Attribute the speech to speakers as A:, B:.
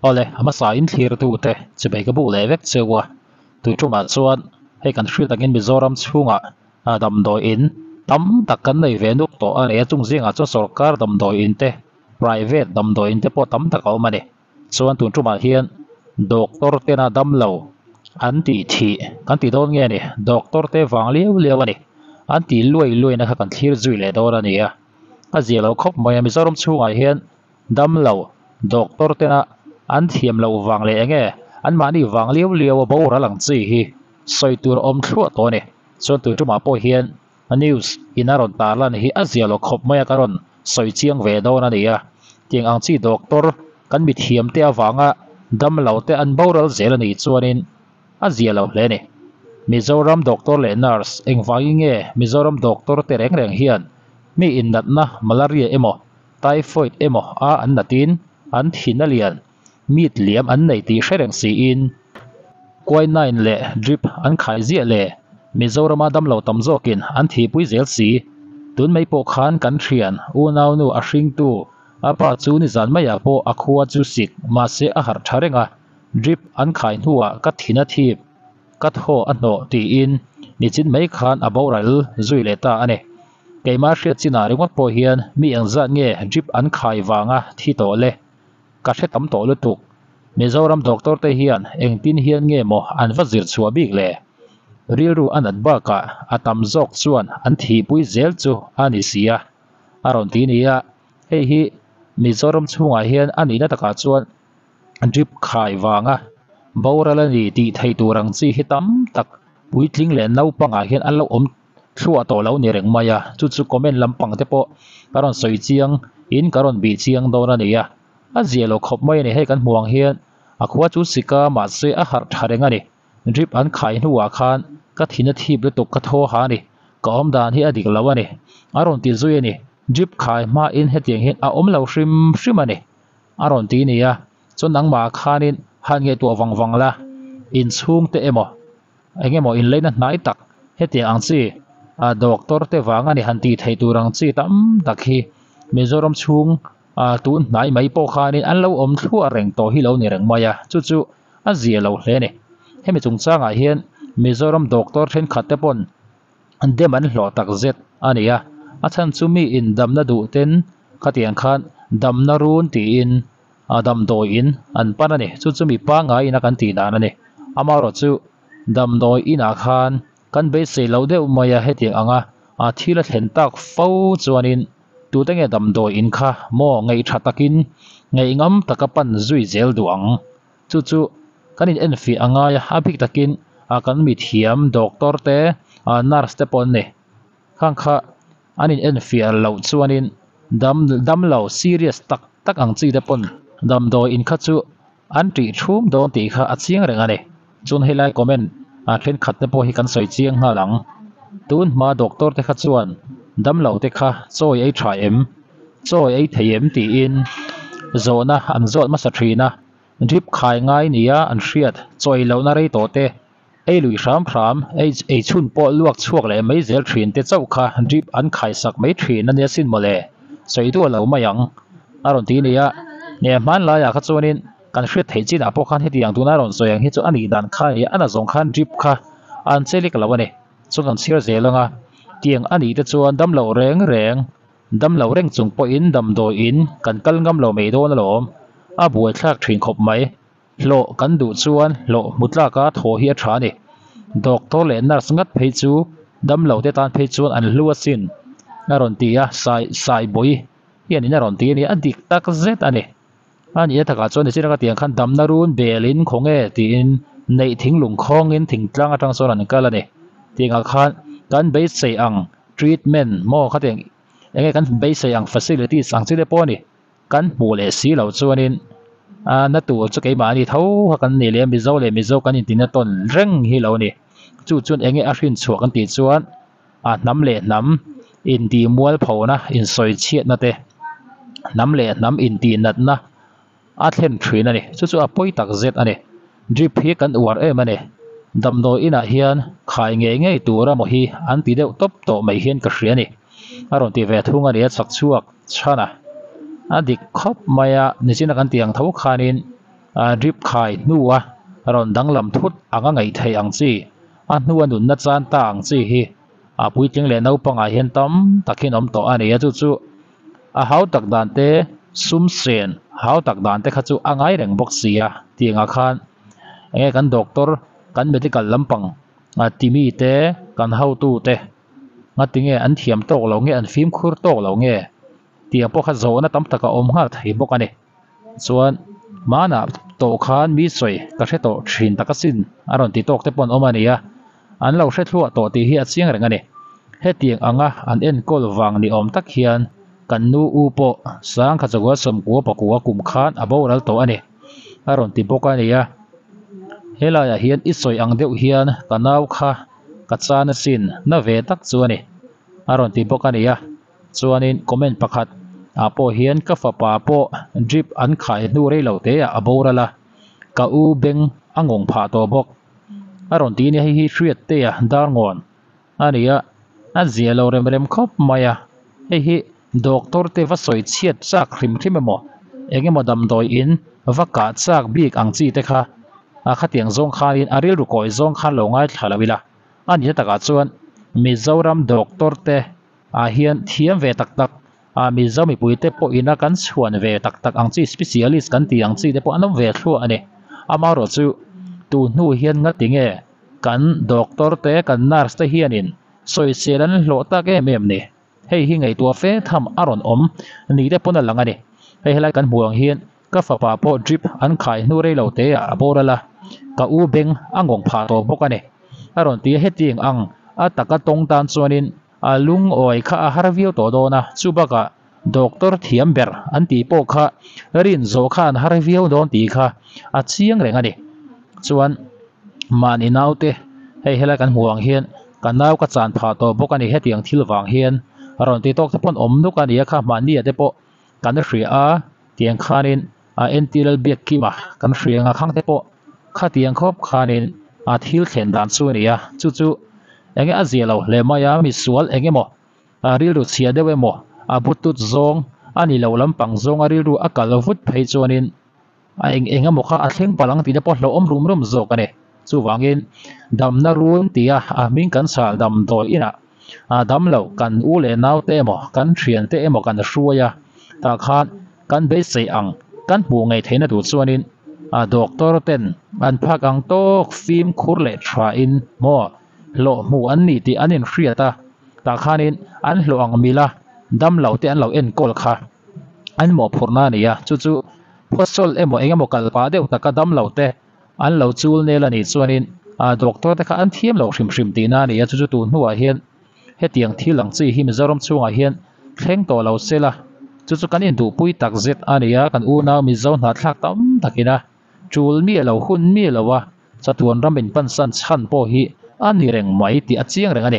A: Awle, a hmasa in thlirtute chibei ka buk leh vek cheu a, tui tumah chuan hei kan hriat angin Mizoram chhungah damdawi in tam tak kan nei ve nuk tawh a ni a, chung zingah chuan sorkar damdawi in te, private damdawi in te pawh tam tak a awm a ni. Chuan tun tumah hian doctor tena damlo an tih thih kan ti dawn nge ni, doctor te vang liau liau a ni, an tih luai luaina kha kan thlir zui leh dawn a ni a, a zia lo khawp mai a, Mizoram chhungah hian Damlo, doctor tena an thiam loh vang leh enge anmahni vang liau liau a boral ang chi hi sawi tur awm thluah tawh a ni. Chuan tui tumah pawh hian news in a rawn tarlan hi a zia lo khawp mai a ka rawn sawi chiang ve dawn a ni a. Tiang ang chi doctor kan mithiam te avanga damlo te an boral zel a nih chuanin a zia lo hle a ni. Mizoram doctor leh nurse engvangin nge Mizoram doctor te reng reng hian mi innatna malaria emaw Typhoid emaw a an natin an thin a lian, meat liam an nei tih hre reng siin quinine leh drip an khai ziah le, Mizorama damlo tam zawkin an thihpui zel si. Tun mai pawh khan kan thian unaunu a hringtu a pa chu nizan maiah pawh a khua chu sik mahse a harh tha reng a, drip an khai hnuah ka thin a thip. Ka thaw a hnawh tiin nichin mai khan a boral zui leh ta a ni. Keimah hriat chinah ringawt pawh hian mi engzat nge drip an khai vanga thi tawh le? Ka hre tam tawh lutuk. Mizoram doctor te hian engtin hian nge maw an va zir chhuah bik le? Rilru a nat bakah a tam zawk chuan an thihpui zel chu a ni si a, a rawn ti nia. Hei hi Mizoram chhungah hian a nihna takah chuan drip khai vanga boral a ni tih theih tur ang chi hi tam tak puitling leh naupangah hian an lo awm thluah tawh lo ni reng mai a, chu chu comment lampang te pawh ka rawn sawi chiang in ka rawn bih chiang dawn a ni a, a zia lo khawp mai a ni hei kan hmuh ang hian a khua chu sika mahse a harh tha reng a ni drip an khai hnuah khan ka thin a thip lutuk ka thaw ha a ni ka awm dan hi a dik lo a ni a rawn ti zui a ni drip khai hmain hetiang hian a awm lo hrim hrim a ni. A rawn ti nia, chuan nangmah khanin han ngaihtuah vang vang la, inchhungte emaw eng emaw inleina hnai tak hetiang ang chi ah doctor te vang a ni han tih theih tur ang chi tam tak hi Mizoram chhung ah tun hnai mai pawh khanin an lo awm thluah reng tawh hi lo ni reng mai a, chu chu a zia lo hle a ni. Hemi chungchangah hian Mizoram doctor thenkhat te pawn dem an hlawh tak zet a ni a, a chhan chu mi in damna duh ten khatiang khan damna run tiin a damdawi in an pan a ni, chu chu mi pangngai ina kan tih dan a ni, amaherawh chu damdawi inah khan kan beisei loh deuh mai a hetiang anga a thil a thlen tak fo chuanin tute nge damdawi in kha maw ngaih tha takin ngaih ngam taka pan zui zel duh ang. Chu chu kan in enfiah a ngai a, a bik takin ah kan mithiam doctor te ah nurse te pawh an ni. Khang kha an in enfiah loh chuanin dam dam lo serious tak tak ang chi te pawn damdawi in kha chu an tih thum dawn tih kha a chiang reng a ni. Chuan helai comment ah thenkhat te pawh hi kan sawi chiang nghal ang. Tun hma doctor te kha chuan dam lo te kha chawi ei tha em? Chawi ei thei em? tiin zawhna an zawt hmasa thin a. Drip khai ngai nia an hriat chawi lohna rei tawh te, ei lui hram hram, ei ei chhun pawh luak chhuak leh mai zel thin te chauh kha drip an khai sak mai thin a nia sin mawle, sawi duah lo mai ang a rawn ti nia. Nge hmanlaiah kha chuanin kan hriat theih chinah pawh khan hetiang tuna rawn sawi ang hi chu a nih dan kha nia a na zawng khan drip kha an che lek lo a ni. Chuan kan chhiar zel ang a, tiang a nih te chuan damloh reng reng Damlo reng chung pawhin damdawiin kan kal ngam lo mai dawn alawm, a buaithlak thin khawp mai. Hlawh kan duh chuan hlawh hmu tlaka thaw hi a tha a ni. Doctor leh nurse ngat phei chu damlo te tan phei chuan an hlu asin a rawn ti a, sai sai bawi hianin a rawn ti a ni, a dik tak zet a ni. A nih a takah chuan nichina ka tiang khan damna run belin khaw nge tiin neih thinglung khawngin thingtlang atang chuan an kal a ni. Tiangah khan kan beisei ang treatment maw khatiang eng nge kan beisei ang facilities ang chi te pawh a ni. Kan hmuh leh si loh chuanin a na tur chu keimahni tho kha kan ni leh a Mizo leh Mizo kan intina tawn reng hi lo a ni. Chu chuan eng nge a hrinchhuah kan tih chuan a hnam leh hnam intih mualphona insawi chhiatna te hnam leh hnam intih natna a thlen thin a ni chu chu a pawi tak zet a ni drip hi kan uar em a ni damdawi inah hian khai ngei ngei tur emaw hi an ti deuh tawp tawh mai hian ka hria a ni a rawn ti ve thung a ni a chak chhuak chhan a a dik khawp mai a nichina kan tih ang tho khanin. Drip khai hnua rawn danglam thut anga ngaih theih ang chi, a hnua nunna chan ta ang chi hi a puitling leh naupangah hian tam takin awm tawh a ni a, chu chu a hau tak dan te sum sen hau tak dan te kha chu a ngai reng bawk si a tiangah khan enge kan doctor kan medical lampang timi te kan hotu te ngatinge an thiam tawk lo nge an fimkhur tawk lo nge tiang pawh kha zawhna tam tak a awm nghal thei bawk a ni. Chuan hmanah tawh khan mi sawi ka hre tawh thin tak asin a rawn ti tawk te pawh an awm a ni a, an lo hre thluah tawh tih hi a chiang reng a ni. Hetiang anga an enkawl vang ni awm tak hian kan nu u pawh Sangkha Chakua Sawmkua Pakua kum khan a boral tawh a ni a rawn ti bawk a ni a. Helaiah hian i sawi ang deuh hian ka nau kha ka chan asin na ve tak chu a ni a rawn ti bawk a ni a. Chuanin comment pakhat ah pawh hian ka fapa pawh drip an khai hnu rei lo te ah a boral a, ka u beng a ngawng phah tawh bawk. A rawn ti nia hei hi hriat te a dar ngawn a ni a, a zia lo rem rem khawp mai a, hei hi doctor te va sawi chhiat chak hrim hrim emaw eng emaw damdawi in va kah chak bik ang chi te kha a khatiang zawng khanin a rilru kawi zawng khan lo ngaithla lo ila a nihna takah chuan Mizoram doctor te ah hian thiam ve tak tak ah Mizo mipui te pawh ina kan chhuan ve tak tak ang chi specialist kan tih ang chi te pawh an awm ve thluah a ni. Amaherawh chu tu hnu hian ngati nge kan doctor te kan nurse te hianin sawisel an hlawh tak em em ni. Hei hi ngaihtuah fe tham a rawn awm ni te pawn a lang a ni. Hei helai kan hmuh ang hian ka fapa pawh drip an khai hnu rei lo te ah a boral a, ka u beng a ngawng phah tawh bawk a ni. A rawn ti a hetiang ang a taka tawng tan chuanin A lungawi kha a har viau tawh dawn a, chu bakah doctor thiam ber an tih pawh kha rin zawh kha an har viau dawn tih kha a chiang reng a ni. Chuan mahni naute hei helai kan hmuh ang hian ka nau ka chan phah tawh bawk a ni hetiang thil vang hian rawn ti tawk te pawn awm nuk a ni a kha mahni ah te pawh kan hria a tiang khanin a entir biak kim a kan hria ang a khang te pawh khatiang khawp khanin a thil thlen dan chu a ni a chu chu enge a zia lo hle mai a misual eng emaw a rilru chhia deuh emaw a butut zawng a ni lo lampang zawng a rilru a kal vut phei chuanin a eng eng emaw kha a thleng palh ang tih te pawh hlauhawm rum rum zawk a ni chuvangin damna run tia a hming kan chhal damdawi inah a dam lo kan u leh nau te emaw kan thian te emaw kan hruai a tah khan kan beisei ang kan hmuh ngei theihna tur chuanin a doctor ten an phak ang tawk fimkhur leh tha in maw hlawh hmuh an ni tih an inhriat a tah khanin an hlawh ang mila dam lo te an lo enkawl kha an mawhphurhna a ni a chu chu phawsawlh emaw eng emaw kal pah deuh taka dam lo te an lo chul nel a nih chuanin ah doctor te kha an thiam lo hrim hrim tihna a ni a chu chu tun hnuah hian hetiang thil ang chi hi Mizoram chhungah hian thleng tawh lo se la chu chu kan induhpui tak zet a ni a kan unau Mizo hnahthlak tam takin a tul miah lo hun miah lo a chatuan ram inpansan chhan pawh hi a ni reng mai tih a chiang reng a ni.